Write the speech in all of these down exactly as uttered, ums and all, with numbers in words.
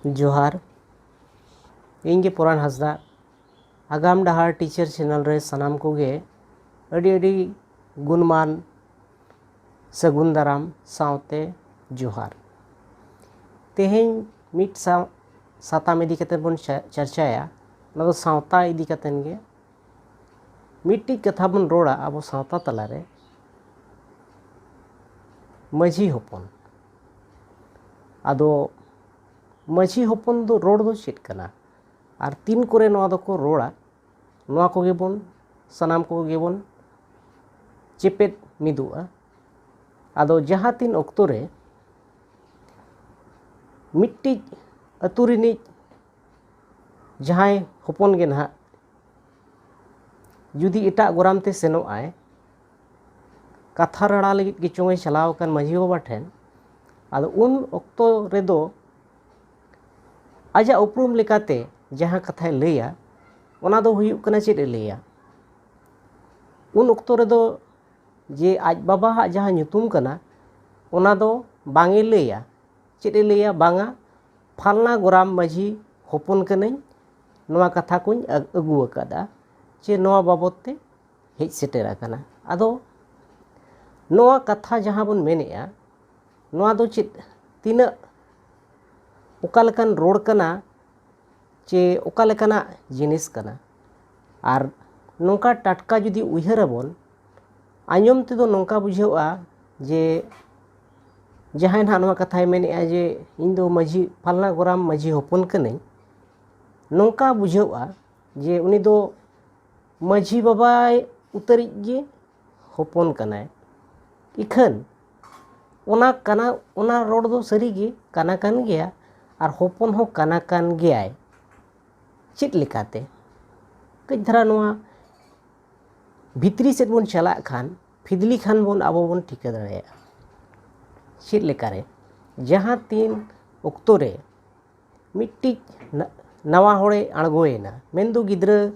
ᱡᱚᱦᱟᱨ᱾ ᱤᱧ ᱜᱮ ᱯᱚᱨᱟᱱ ᱦᱟᱸᱥᱫᱟ᱾ ᱟᱜᱟᱢ ᱰᱟᱦᱟᱨ ᱴᱤᱪᱟᱨ ᱪᱮᱱᱮᱞ ᱨᱮ ᱥᱟᱱᱟᱢ ᱠᱚᱜᱮ ᱟᱹᱰᱤ ᱟᱹᱰᱤ ᱜᱩᱱᱢᱟᱱ ᱥᱟᱹᱜᱩᱱ ᱫᱟᱨᱟᱢ ᱥᱟᱶᱛᱮ ᱡᱚᱦᱟᱨ᱾ ᱛᱮᱦᱮᱧ ᱢᱤᱫ ᱥᱟᱶ ᱥᱟᱛᱟᱢ ᱤᱫᱤ ᱠᱟᱛᱮ ᱵᱚᱱ ᱪᱟ- ᱪᱟᱨᱪᱟᱭᱟ᱾ ᱚᱱᱟ ᱫᱚ ᱥᱟᱶᱛᱟ ᱤᱫᱤ ᱠᱟᱛᱮ ᱜᱮ᱾ ᱢᱤᱫᱴᱤᱡ ᱠᱟᱛᱷᱟ ᱵᱚᱱ ᱨᱚᱲᱟ ᱟᱵᱚ ᱥᱟᱶᱛᱟ ᱛᱟᱞᱟᱨᱮ, ᱢᱟᱹᱡᱷᱤ ᱦᱚᱯᱚᱱ᱾ ᱟᱫᱚ ᱢᱟᱹᱡᱷᱤ ᱦᱚᱯᱚᱱ ᱫᱚ ᱨᱚᱲ ᱫᱚ ᱪᱮᱫ ᱠᱟᱱᱟ ᱟᱨ ᱛᱤᱱ ᱠᱚᱨᱮ ᱱᱚᱣᱟ ᱫᱚᱠᱚ ᱨᱚᱲᱟ, ᱱᱚᱣᱟ ᱠᱚᱜᱮ ᱵᱚᱱ ᱥᱟᱱᱟᱢ ᱠᱚᱜᱮ ᱵᱚᱱ ᱪᱮᱯᱮᱫ ᱢᱤᱫᱚᱜᱼᱟ᱾ ᱟᱫᱚ ᱡᱟᱦᱟᱸ ᱛᱤᱱ ᱚᱠᱛᱚ ᱨᱮ ᱢᱤᱫᱴᱤᱡ ᱟᱹᱛᱩ ᱨᱤᱱᱤᱡ ᱡᱟᱦᱟᱸᱭ ᱦᱚᱯᱚᱱ ᱜᱮ ᱱᱟᱦᱟᱜ ᱡᱩᱫᱤ ᱮᱴᱟᱜ ᱜᱚᱨᱟᱢ ᱛᱮ ᱥᱮᱱᱚᱜ ᱟᱭ, ᱠᱟᱛᱷᱟ ᱨᱟᱲᱟ ᱞᱟᱹᱜᱤᱫ ᱜᱮ ᱪᱚᱝ ᱮ ᱪᱟᱞᱟᱣ ᱟᱠᱟᱱ ᱢᱟᱹᱡᱷᱤ ᱵᱟᱵᱟ ᱴᱷᱮᱱ, ᱟᱫᱚ ᱩᱱ ᱚᱠᱛᱚ ᱨᱮᱫᱚ ᱟᱡᱟᱜ ᱩᱯᱨᱩᱢ ᱞᱮᱠᱟᱛᱮ ᱡᱟᱦᱟᱸ ᱠᱟᱛᱷᱟᱭ ᱞᱟᱹᱭᱟ, ᱚᱱᱟ ᱫᱚ ᱦᱩᱭᱩᱜ ᱠᱟᱱᱟ ᱪᱮᱫ ᱮ ᱞᱟᱹᱭᱟ? ᱩᱱ ᱚᱠᱛᱚ ᱨᱮᱫᱚ ᱡᱮ ᱟᱡ ᱵᱟᱵᱟᱣᱟᱜ ᱡᱟᱦᱟᱸ ᱧᱩᱛᱩᱢ ᱠᱟᱱᱟ, ᱚᱱᱟ ᱫᱚ ᱵᱟᱝ ᱮ ᱞᱟᱹᱭᱟ᱾ ᱪᱮᱫ ᱮ ᱞᱟᱹᱭᱟ? ᱵᱟᱝᱟ, ᱯᱷᱟᱞᱱᱟ ᱜᱚᱨᱟᱢ ᱢᱟᱹᱡᱷᱤ ᱦᱚᱯᱚᱱ ᱠᱟᱹᱱᱟᱹᱧ, ᱱᱚᱣᱟ ᱠᱟᱛᱷᱟ ᱠᱚᱧ ᱟᱹ- ᱟᱹᱜᱩ ᱟᱠᱟᱫᱟ, ᱪᱮ ᱱᱚᱣᱟ ᱵᱟᱵᱚᱫ ᱛᱮ ᱦᱮᱡ ᱥᱮᱴᱮᱨ ᱟᱠᱟᱱᱟ᱾ ᱟᱫᱚ ᱱᱚᱣᱟ ᱠᱟᱛᱷᱟ ᱡᱟᱦᱟᱸ ᱵᱚᱱ ᱢᱮᱱᱮᱫᱼᱟ, ᱱᱚᱣᱟ ᱫᱚ ᱪᱮᱫ, ᱛᱤᱱᱟᱹᱜ, ᱚᱠᱟ ᱞᱮᱠᱟᱱ ᱨᱚᱲ ᱠᱟᱱᱟ, ᱪᱮ ᱚᱠᱟ ᱞᱮᱠᱟᱱᱟᱜ ᱡᱤᱱᱤᱥ ᱠᱟᱱᱟ? ᱟᱨ ᱱᱚᱝᱠᱟ ᱴᱟᱴᱠᱟ ᱡᱩᱫᱤ ᱩᱭᱦᱟᱹᱨ ᱟᱵᱚᱱ, ᱟᱸᱡᱚᱢ ᱛᱮᱫᱚ ᱱᱚᱝᱠᱟ ᱵᱩᱡᱷᱟᱹᱜᱼᱟ ᱡᱮ ᱡᱟᱦᱟᱸᱭ ᱱᱟᱦᱟᱜ ᱱᱚᱣᱟ ᱠᱟᱛᱷᱟᱭ ᱢᱮᱱᱮᱫᱼᱟ ᱡᱮ ᱤᱧ ᱫᱚ ᱢᱟᱹᱡᱷᱤ, ᱯᱷᱟᱞᱱᱟ ᱜᱚᱨᱟᱢ ᱢᱟᱹᱡᱷᱤ ᱦᱚᱯᱚᱱ ᱠᱟᱹᱱᱟᱹᱧ, ᱱᱚᱝᱠᱟ ᱵᱩᱡᱷᱟᱹᱜᱼᱟ ᱡᱮ ᱩᱱᱤ ᱫᱚ ᱢᱟᱹᱡᱷᱤ ᱵᱟᱵᱟᱭ ᱩᱛᱟᱹᱨᱤᱡ ᱜᱮ ᱦᱚᱯᱚᱱ ᱠᱟᱱᱟᱭ᱾ ᱤᱠᱷᱟᱹᱱ ᱚᱱᱟ ᱠᱟᱱᱟ, ᱚᱱᱟ ᱨᱚᱲ ᱫᱚ ᱥᱟᱹᱨᱤ ᱜᱮ ᱠᱟᱱᱟ ᱠᱟᱱ ᱜᱮᱭᱟ, ᱟᱨ ᱦᱚᱯᱚᱱ ᱦᱚᱸ ᱠᱟᱱᱟ ᱠᱟᱱ ᱜᱮᱭᱟᱭ᱾ ᱪᱮᱫ ᱞᱮᱠᱟᱛᱮ? ᱠᱟᱹᱡ ᱫᱷᱟᱨᱟ ᱱᱚᱣᱟ ᱵᱷᱤᱛᱨᱤ ᱥᱮᱫ ᱵᱚᱱ ᱪᱟᱞᱟᱜ ᱠᱷᱟᱱ, ᱯᱷᱤᱫᱽᱞᱤ ᱠᱷᱟᱱ ᱵᱚᱱ, ᱟᱵᱚ ᱵᱚᱱ ᱴᱷᱤᱠᱟᱹ ᱫᱟᱲᱮᱭᱟᱜᱼᱟ᱾ ᱪᱮᱫ ᱞᱮᱠᱟᱨᱮ? ᱡᱟᱦᱟᱸ ᱛᱤᱱ ᱚᱠᱛᱚ ᱨᱮ ᱢᱤᱫᱴᱤᱡ ᱱᱟ- ᱱᱟᱣᱟ ᱦᱚᱲᱮ ᱟᱬᱜᱚᱭᱮᱱᱟ, ᱢᱮᱱᱫᱚ ᱜᱤᱫᱽᱨᱟᱹ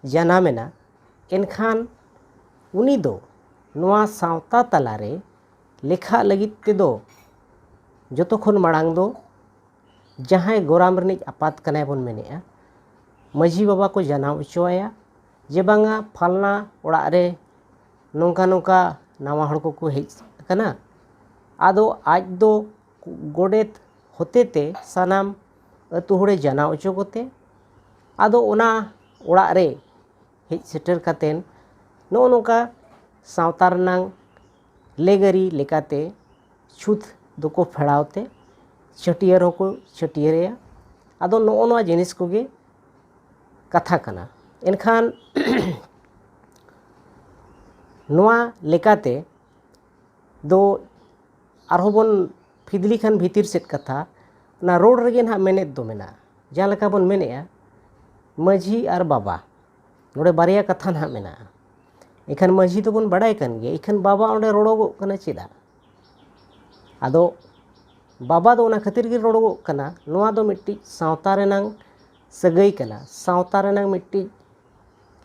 ᱡᱟᱱᱟᱢᱮᱱᱟ, ᱮᱱᱠᱷᱟᱱ ᱩᱱᱤ ᱫᱚ ᱱᱚᱣᱟ ᱥᱟᱶᱛᱟ ᱛᱟᱞᱟᱨᱮ ᱞᱮᱠᱷᱟᱜ ᱞᱟᱹᱜᱤᱫ ᱛᱮᱫᱚ ᱡᱚᱛᱚ ᱠᱷᱚᱱ ᱢᱟᱲᱟᱝ ᱫᱚ ᱡᱟᱦᱟᱸᱭ ᱜᱚᱨᱟᱢ ᱨᱤᱱᱤᱡ ᱟᱯᱟᱛ ᱠᱟᱱᱟᱭ ᱵᱚᱱ ᱢᱮᱱᱮᱫᱼᱟ, ᱢᱟᱹᱡᱷᱤ ᱵᱟᱵᱟ ᱠᱚ ᱡᱟᱱᱟᱣ ᱦᱚᱪᱚ ᱟᱭᱟ ᱡᱮ ᱵᱟᱝᱟ, ᱯᱷᱟᱞᱱᱟ ᱚᱲᱟᱜ ᱨᱮ ᱱᱚᱝᱠᱟ ᱱᱚᱝᱠᱟ ᱱᱟᱣᱟ ᱦᱚᱲ ᱠᱚᱠᱚ ᱦᱮᱡ ᱟᱠᱟᱱᱟ᱾ ᱟᱫᱚ ᱟᱡ ᱫᱚ ᱜᱚᱰᱮᱛ ᱦᱚᱛᱮᱛᱮ ᱥᱟᱱᱟᱢ ᱟᱹᱛᱩ ᱦᱚᱲᱮ ᱡᱟᱱᱟᱣ ᱦᱚᱪᱚ ᱠᱚᱛᱮ, ᱟᱫᱚ ᱚᱱᱟ ᱚᱲᱟᱜ ᱨᱮ ᱦᱮᱡ ᱥᱮᱴᱮᱨ ᱠᱟᱛᱮᱱ ᱱᱚᱜᱼᱚ ᱱᱚᱝᱠᱟ ᱥᱟᱶᱛᱟ ᱨᱮᱱᱟᱝ ᱞᱮᱜᱟᱹᱨᱤ ᱞᱮᱠᱟᱛᱮ ᱪᱷᱩᱛ ᱫᱚᱠᱚ ᱯᱷᱮᱲᱟᱣ ᱛᱮ ᱪᱷᱟᱹᱴᱭᱟᱹᱨ ᱦᱚᱸᱠᱚ ᱪᱷᱟᱹᱴᱭᱟᱹᱨᱮᱭᱟ᱾ ᱟᱫᱚ ᱱᱚᱜᱼᱚ ᱱᱚᱣᱟ ᱡᱤᱱᱤᱥ ᱠᱚᱜᱮ ᱠᱟᱛᱷᱟ ᱠᱟᱱᱟ᱾ ᱮᱱᱠᱷᱟᱱ ᱱᱚᱣᱟ ᱞᱮᱠᱟᱛᱮ ᱫᱚ ᱟᱨᱦᱚᱸ ᱵᱚᱱ ᱯᱷᱤᱫᱽᱞᱤ ᱠᱷᱟᱱ ᱵᱷᱤᱛᱤᱨ ᱥᱮᱫ ᱠᱟᱛᱷᱟ, ᱚᱱᱟ ᱨᱚᱲ ᱨᱮᱜᱮ ᱱᱟᱦᱟᱜ ᱢᱮᱱᱮᱫ ᱫᱚ ᱢᱮᱱᱟᱜᱼᱟ᱾ ᱡᱟᱦᱟᱸ ᱞᱮᱠᱟ ᱵᱚᱱ ᱢᱮᱱᱮᱫᱼᱟ, ᱢᱟᱹᱡᱷᱤ ᱟᱨ ᱵᱟᱵᱟ, ᱱᱚᱰᱮ ᱵᱟᱨᱭᱟ ᱠᱟᱛᱷᱟ ᱱᱟᱦᱟᱜ ᱢᱮᱱᱟᱜᱼᱟ᱾ ᱮᱱᱠᱷᱟᱱ ᱢᱟᱹᱡᱷᱤ ᱫᱚᱵᱚᱱ ᱵᱟᱲᱟᱭ ᱠᱟᱱ ᱜᱮᱭᱟ, ᱮᱱᱠᱷᱟᱱ ᱵᱟᱵᱟ ᱚᱸᱰᱮ ᱨᱚᱲᱚᱜᱚᱜ ᱠᱟᱱᱟ ᱪᱮᱫᱟᱜ? ᱟᱫᱚ ᱵᱟᱵᱟ ᱫᱚ ᱚᱱᱟ ᱠᱷᱟᱹᱛᱤᱨ ᱜᱮ ᱨᱚᱲᱚᱜᱚᱜ ᱠᱟᱱᱟ, ᱱᱚᱣᱟ ᱫᱚ ᱢᱤᱫᱴᱤᱡ ᱥᱟᱶᱛᱟ ᱨᱮᱱᱟᱝ ᱥᱟᱹᱜᱟᱹᱭ ᱠᱟᱱᱟ, ᱥᱟᱶᱛᱟ ᱨᱮᱱᱟᱝ ᱢᱤᱫᱴᱤᱡ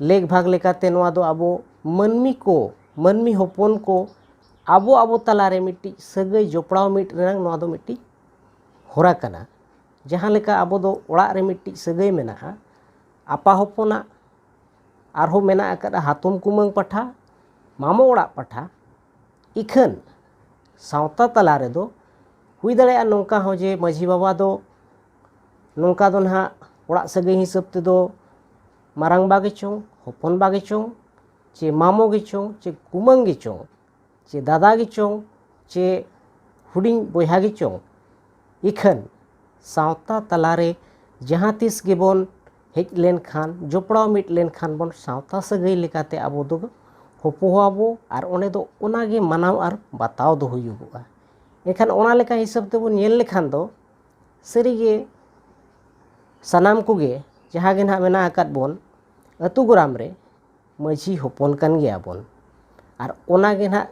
ᱞᱮᱠ ᱵᱷᱟᱜᱽ ᱞᱮᱠᱟᱛᱮ ᱱᱚᱣᱟ ᱫᱚ ᱟᱵᱚ ᱢᱟᱹᱱᱢᱤ ᱠᱚ, ᱢᱟᱹᱱᱢᱤ ᱦᱚᱯᱚᱱ ᱠᱚ ᱟᱵᱚ ᱟᱵᱚ ᱛᱟᱞᱟᱨᱮ ᱢᱤᱫᱴᱤᱡ ᱥᱟᱹᱜᱟᱹᱭ ᱡᱚᱯᱲᱟᱣ ᱢᱤᱫ ᱨᱮᱱᱟᱝ ᱱᱚᱣᱟ ᱫᱚ ᱢᱤᱫᱴᱤᱡ ᱦᱚᱨᱟ ᱠᱟᱱᱟ᱾ ᱡᱟᱦᱟᱸ ᱞᱮᱠᱟ ᱟᱵᱚ ᱫᱚ ᱚᱲᱟᱜ ᱨᱮ ᱢᱤᱫᱴᱤᱡ ᱥᱟᱹᱜᱟᱹᱭ ᱢᱮᱱᱟᱜᱼᱟ, ᱟᱯᱟ ᱦᱚᱯᱚᱱᱟᱜ, ᱟᱨᱦᱚᱸ ᱢᱮᱱᱟᱜ ᱟᱠᱟᱫᱼᱟ ᱦᱟᱛᱚᱢ ᱠᱩᱢᱟᱹᱝ ᱯᱟᱴᱷᱟ, ᱢᱟᱢᱚ ᱚᱲᱟᱜ ᱯᱟᱴᱷᱟ᱾ ᱤᱠᱷᱟᱹᱱ ᱥᱟᱶᱛᱟ ᱛᱟᱞᱟ ᱨᱮᱫᱚ ᱦᱩᱭ ᱫᱟᱲᱮᱭᱟᱜᱼᱟ ᱱᱚᱝᱠᱟ ᱦᱚᱸ ᱡᱮ ᱢᱟᱹᱡᱷᱤ ᱵᱟᱵᱟ ᱫᱚ ᱱᱚᱝᱠᱟ ᱫᱚ ᱱᱟᱦᱟᱜ ᱚᱲᱟᱜ ᱥᱟᱹᱜᱟᱹᱭ ᱦᱤᱥᱟᱹᱵ ᱛᱮᱫᱚ ᱢᱟᱨᱟᱝᱵᱟ ᱜᱮᱪᱚᱝ, ᱦᱚᱯᱚᱱᱵᱟ ᱜᱮᱪᱚᱝ, ᱪᱮ ᱢᱟᱢᱚ ᱜᱮᱪᱚᱝ, ᱪᱮ ᱠᱩᱢᱟᱹᱝ ᱜᱮᱪᱚᱝ, ᱪᱮ ᱫᱟᱫᱟ ᱜᱮᱪᱚᱝ, ᱪᱮ ᱦᱩᱰᱤᱧ ᱵᱚᱭᱦᱟ ᱜᱮᱪᱚᱝ, ᱤᱠᱷᱟᱹᱱ ᱥᱟᱶᱛᱟ ᱛᱟᱞᱟᱨᱮ ᱡᱟᱦᱟᱸ ᱛᱤᱥ ᱜᱮᱵᱚᱱ ᱦᱮᱡ ᱞᱮᱱᱠᱷᱟᱱ, ᱡᱚᱯᱲᱟᱣ ᱢᱤᱫ ᱞᱮᱱᱠᱷᱟᱱ ᱵᱚᱱ, ᱥᱟᱶᱛᱟ ᱥᱟᱹᱜᱟᱹᱭ ᱞᱮᱠᱟᱛᱮ ᱟᱵᱚ ᱫᱚ ᱦᱚᱯᱚᱦᱟᱵᱚ ᱟᱨ ᱚᱸᱰᱮ ᱫᱚ ᱚᱱᱟᱜᱮ ᱢᱟᱱᱟᱣ ᱟᱨ ᱵᱟᱛᱟᱣ ᱫᱚ ᱦᱩᱭᱩᱜᱚᱜᱼᱟ᱾ ᱮᱱᱠᱷᱟᱱ ᱚᱱᱟ ᱞᱮᱠᱟ ᱦᱤᱥᱟᱹᱵ ᱛᱮᱵᱚᱱ ᱧᱮᱞ ᱞᱮᱠᱷᱟᱱ ᱫᱚ ᱥᱟᱹᱨᱤᱜᱮ ᱥᱟᱱᱟᱢ ᱠᱚᱜᱮ ᱡᱟᱦᱟᱸ ᱜᱮ ᱱᱟᱦᱟᱜ ᱢᱮᱱᱟᱜ ᱟᱠᱟᱫ ᱵᱚᱱ ᱟᱹᱛᱩ ᱜᱚᱨᱟᱢ ᱨᱮ ᱢᱟᱹᱡᱷᱤ ᱦᱚᱯᱚᱱ ᱠᱟᱱ ᱜᱮᱭᱟ ᱵᱚᱱ᱾ ᱟᱨ ᱚᱱᱟ ᱜᱮ ᱱᱟᱦᱟᱜ,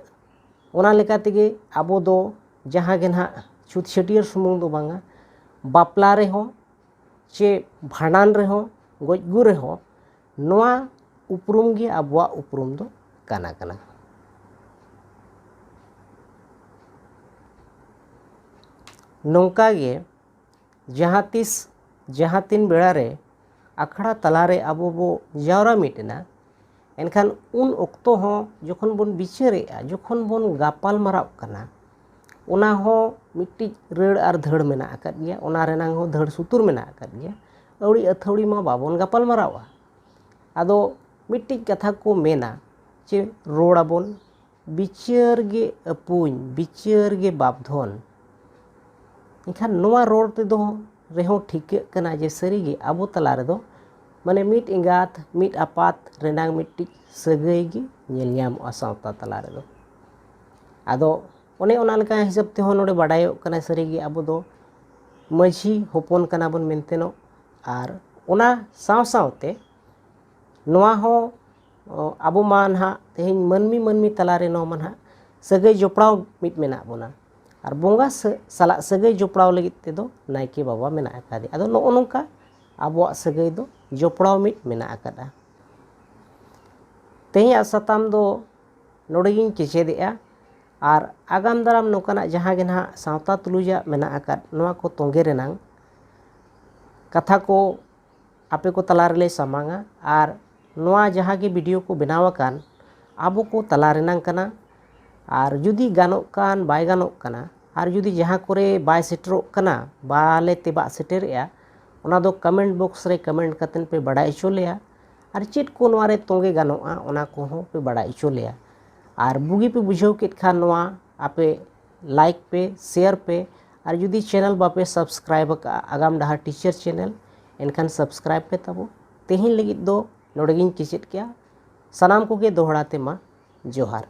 ᱚᱱᱟ ᱞᱮᱠᱟ ᱛᱮᱜᱮ ᱟᱵᱚ ᱫᱚ ᱡᱟᱦᱟᱸ ᱜᱮ ᱱᱟᱦᱟᱜ ᱪᱷᱩᱛ ᱪᱷᱟᱹᱴᱭᱟᱹᱨ ᱥᱩᱢᱩᱝ ᱫᱚ ᱵᱟᱝᱟ, ᱵᱟᱯᱞᱟ ᱨᱮᱦᱚᱸ ᱪᱮ ᱵᱷᱟᱸᱰᱟᱱ ᱨᱮᱦᱚᱸ, ᱜᱚᱡ ᱜᱩᱨ ᱨᱮᱦᱚᱸ ᱱᱚᱣᱟ ᱩᱯᱨᱩᱢ ᱜᱮ ᱟᱵᱚᱣᱟᱜ ᱩᱯᱨᱩᱢ ᱫᱚ ᱠᱟᱱᱟ ᱠᱟᱱᱟ᱾ ᱱᱚᱝᱠᱟ ᱜᱮ ᱡᱟᱦᱟᱸ ᱛᱤᱥ ᱡᱟᱦᱟᱸ ᱛᱤᱱ ᱵᱮᱲᱟ ᱨᱮ ᱟᱠᱷᱲᱟ ᱛᱟᱞᱟᱨᱮ ᱟᱵᱚ ᱵᱚ ᱡᱟᱣᱨᱟ ᱢᱤᱫ ᱮᱱᱟ, ᱮᱱᱠᱷᱟᱱ ᱩᱱ ᱚᱠᱛᱚ ᱦᱚᱸ ᱡᱚᱠᱷᱚᱱ ᱵᱚᱱ ᱵᱤᱪᱟᱹᱨᱮᱜᱼᱟ, ᱡᱚᱠᱷᱚᱱ ᱵᱚᱱ ᱜᱟᱯᱟᱞ ᱢᱟᱨᱟᱣ ᱠᱟᱱᱟ, ᱚᱱᱟ ᱦᱚᱸ ᱢᱤᱫᱴᱤᱡ ᱨᱟᱹᱲ ᱟᱨ ᱫᱷᱟᱹᱲ ᱢᱮᱱᱟᱜ ᱟᱠᱟᱫ ᱜᱮᱭᱟ, ᱚᱱᱟ ᱨᱮᱱᱟᱝ ᱦᱚᱸ ᱫᱷᱟᱹᱲ ᱥᱩᱛᱩᱨ ᱢᱮᱱᱟᱜ ᱟᱠᱟᱫ ᱜᱮᱭᱟ᱾ ᱟᱹᱣᱲᱤ ᱟᱹᱛᱷᱟᱹᱣᱲᱤ ᱢᱟ ᱵᱟᱵᱚᱱ ᱜᱟᱯᱟᱞ ᱢᱟᱨᱟᱣᱟ᱾ ᱟᱫᱚ ᱢᱤᱫᱴᱤᱡ ᱠᱟᱛᱷᱟ ᱠᱚ ᱢᱮᱱᱟ ᱡᱮ ᱨᱚᱲ ᱟᱵᱚᱱ, ᱵᱤᱪᱟᱹᱨ ᱜᱮ ᱟᱹᱯᱩᱧ, ᱵᱤᱪᱟᱹᱨ ᱜᱮ ᱵᱟᱯᱫᱷᱚᱱ᱾ ᱮᱱᱠᱷᱟᱱ ᱱᱚᱣᱟ ᱨᱚᱲ ᱛᱮᱫᱚ ᱨᱮᱦᱚᱸ ᱴᱷᱤᱠᱟᱹᱜ ᱠᱟᱱᱟ ᱡᱮ ᱥᱟᱹᱨᱤᱜᱮ ᱟᱵᱚ ᱛᱟᱞᱟ ᱨᱮᱫᱚ ᱢᱟᱱᱮ ᱢᱤᱫ ᱮᱸᱜᱟᱛ ᱢᱤᱫ ᱟᱯᱟᱛ ᱨᱮᱱᱟᱝ ᱢᱤᱫᱴᱤᱡ ᱥᱟᱹᱜᱟᱹᱭ ᱜᱮ ᱧᱮᱞ ᱧᱟᱢᱚᱜᱼᱟ ᱥᱟᱶᱛᱟ ᱛᱟᱞᱟ ᱨᱮᱫᱚ᱾ ᱟᱫᱚ ᱚᱱᱮ ᱚᱱᱟ ᱞᱮᱠᱟ ᱦᱤᱥᱟᱹᱵ ᱛᱮᱦᱚᱸ ᱱᱚᱰᱮ ᱵᱟᱰᱟᱭᱚᱜ ᱠᱟᱱᱟ ᱥᱟᱹᱨᱤᱜᱮ ᱟᱵᱚ ᱫᱚ ᱢᱟᱹᱡᱷᱤ ᱦᱚᱯᱚᱱ ᱠᱟᱱᱟ ᱵᱚᱱ ᱢᱮᱱᱛᱮᱱᱚᱜ᱾ ᱟᱨ ᱚᱱᱟ ᱥᱟᱶ ᱥᱟᱶᱛᱮ ᱱᱚᱣᱟ ᱦᱚᱸ ᱟᱵᱚ ᱢᱟ ᱱᱟᱦᱟᱜ ᱛᱮᱦᱮᱧ ᱢᱟᱹᱱᱢᱤ ᱢᱟᱹᱱᱢᱤ ᱛᱟᱞᱟᱨᱮ ᱱᱚᱣᱟ ᱢᱟ ᱱᱟᱦᱟᱜ ᱥᱟᱹᱜᱟᱹᱭ ᱡᱚᱯᱲᱟᱣ ᱢᱤᱫ ᱢᱮᱱᱟᱜ ᱵᱚᱱᱟ᱾ ᱟᱨ ᱵᱚᱸᱜᱟ ᱥᱟᱞᱟᱜ ᱥᱟᱹᱜᱟᱹᱭ ᱡᱚᱯᱲᱟᱣ ᱞᱟᱹᱜᱤᱫ ᱛᱮᱫᱚ ᱱᱟᱭᱠᱮ ᱵᱟᱵᱟ ᱢᱮᱱᱟᱜ ᱟᱠᱟᱫᱮ᱾ ᱟᱫᱚ ᱱᱚᱜᱼᱚ ᱱᱚᱝᱠᱟ ᱟᱵᱚᱣᱟᱜ ᱥᱟᱹᱜᱟᱹᱭ ᱫᱚ ᱡᱚᱯᱲᱟᱣ ᱢᱤᱫ ᱢᱮᱱᱟᱜ ᱟᱠᱟᱫᱟ᱾ ᱛᱮᱦᱮᱧᱟᱜ ᱥᱟᱛᱟᱢ ᱫᱚ ᱱᱚᱰᱮ ᱜᱤᱧ ᱠᱮᱪᱮᱫᱮᱜᱼᱟ᱾ ᱟᱨ ᱟᱜᱟᱢ ᱫᱟᱨᱟᱢ ᱱᱚᱝᱠᱟᱱᱟᱜ ᱡᱟᱦᱟᱸ ᱜᱮ ᱱᱟᱦᱟᱜ ᱥᱟᱶᱛᱟ ᱛᱩᱞᱩᱡᱟᱜ ᱢᱮᱱᱟᱜ ᱟᱠᱟᱫ ᱱᱚᱣᱟ ᱠᱚ ᱛᱚᱸᱜᱮ ᱨᱮᱱᱟᱝ ᱠᱟᱛᱷᱟ ᱠᱚ ᱟᱯᱮ ᱠᱚ ᱛᱟᱞᱟ ᱨᱮᱞᱮ ᱥᱟᱢᱟᱝᱟ᱾ ᱟᱨ ᱱᱚᱣᱟ ᱡᱟᱦᱟᱸ ᱜᱮ ᱵᱷᱤᱰᱤᱭᱳ ᱠᱚ ᱵᱮᱱᱟᱣ ᱟᱠᱟᱱ ᱟᱵᱚ ᱠᱚ ᱛᱟᱞᱟ ᱨᱮᱱᱟᱝ ᱠᱟᱱᱟ᱾ ᱟᱨ ᱡᱩᱫᱤ ᱜᱟᱱᱚᱜ ᱠᱟᱱ ᱵᱟᱭ ᱜᱟᱱᱚᱜ ᱠᱟᱱᱟ ᱟᱨ ᱡᱩᱫᱤ ᱡᱟᱦᱟᱸ ᱠᱚᱨᱮ ᱵᱟᱭ ᱥᱮᱴᱮᱨᱚᱜ ᱠᱟᱱᱟ, ᱵᱟᱞᱮ ᱛᱮᱵᱟᱜ ᱥᱮᱴᱮᱨᱮᱜᱼᱟ, ᱚᱱᱟ ᱫᱚ ᱠᱚᱢᱮᱱᱴ ᱵᱚᱠᱥ ᱨᱮ ᱠᱚᱢᱮᱱᱴ ᱠᱟᱛᱮᱫ ᱯᱮ ᱵᱟᱲᱟᱭ ᱦᱚᱪᱚ ᱞᱮᱭᱟ᱾ ᱟᱨ ᱪᱮᱫ ᱠᱚ ᱱᱚᱣᱟ ᱨᱮ ᱛᱚᱸᱜᱮ ᱜᱟᱱᱚᱜᱼᱟ ᱚᱱᱟ ᱠᱚᱦᱚᱸ ᱯᱮ ᱵᱟᱲᱟᱭ ᱦᱚᱪᱚ ᱞᱮᱭᱟ᱾ ᱟᱨ ᱵᱩᱜᱤ ᱯᱮ ᱵᱩᱡᱷᱟᱹᱣ ᱠᱮᱫ ᱠᱷᱟᱱ ᱱᱚᱣᱟ ᱟᱯᱮ ᱞᱟᱭᱤᱠ ᱯᱮ, ᱥᱮᱭᱟᱨ ᱯᱮ᱾ ᱟᱨ ᱡᱩᱫᱤ ᱪᱮᱱᱮᱞ ᱵᱟᱯᱮ ᱥᱟᱵᱥᱠᱨᱟᱭᱤᱵ ᱟᱠᱟᱫᱼᱟ ᱟᱜᱟᱢ ᱰᱟᱦᱟᱨ ᱴᱤᱪᱟᱨ ᱪᱮᱱᱮᱞ, ᱮᱱᱠᱷᱟᱱ ᱥᱟᱵᱥᱠᱨᱟᱭᱤᱵ ᱯᱮ ᱛᱟᱵᱚ᱾ ᱛᱮᱦᱮᱧ ᱞᱟᱹᱜᱤᱫ ᱫᱚ ᱱᱚᱰᱮ ᱜᱤᱧ ᱠᱮᱪᱮᱫ ᱠᱮᱜᱼᱟ᱾ ᱥᱟᱱᱟᱢ ᱠᱚᱜᱮ ᱫᱚᱦᱲᱟ ᱛᱮ ᱢᱟ ᱡᱚᱦᱟᱨ᱾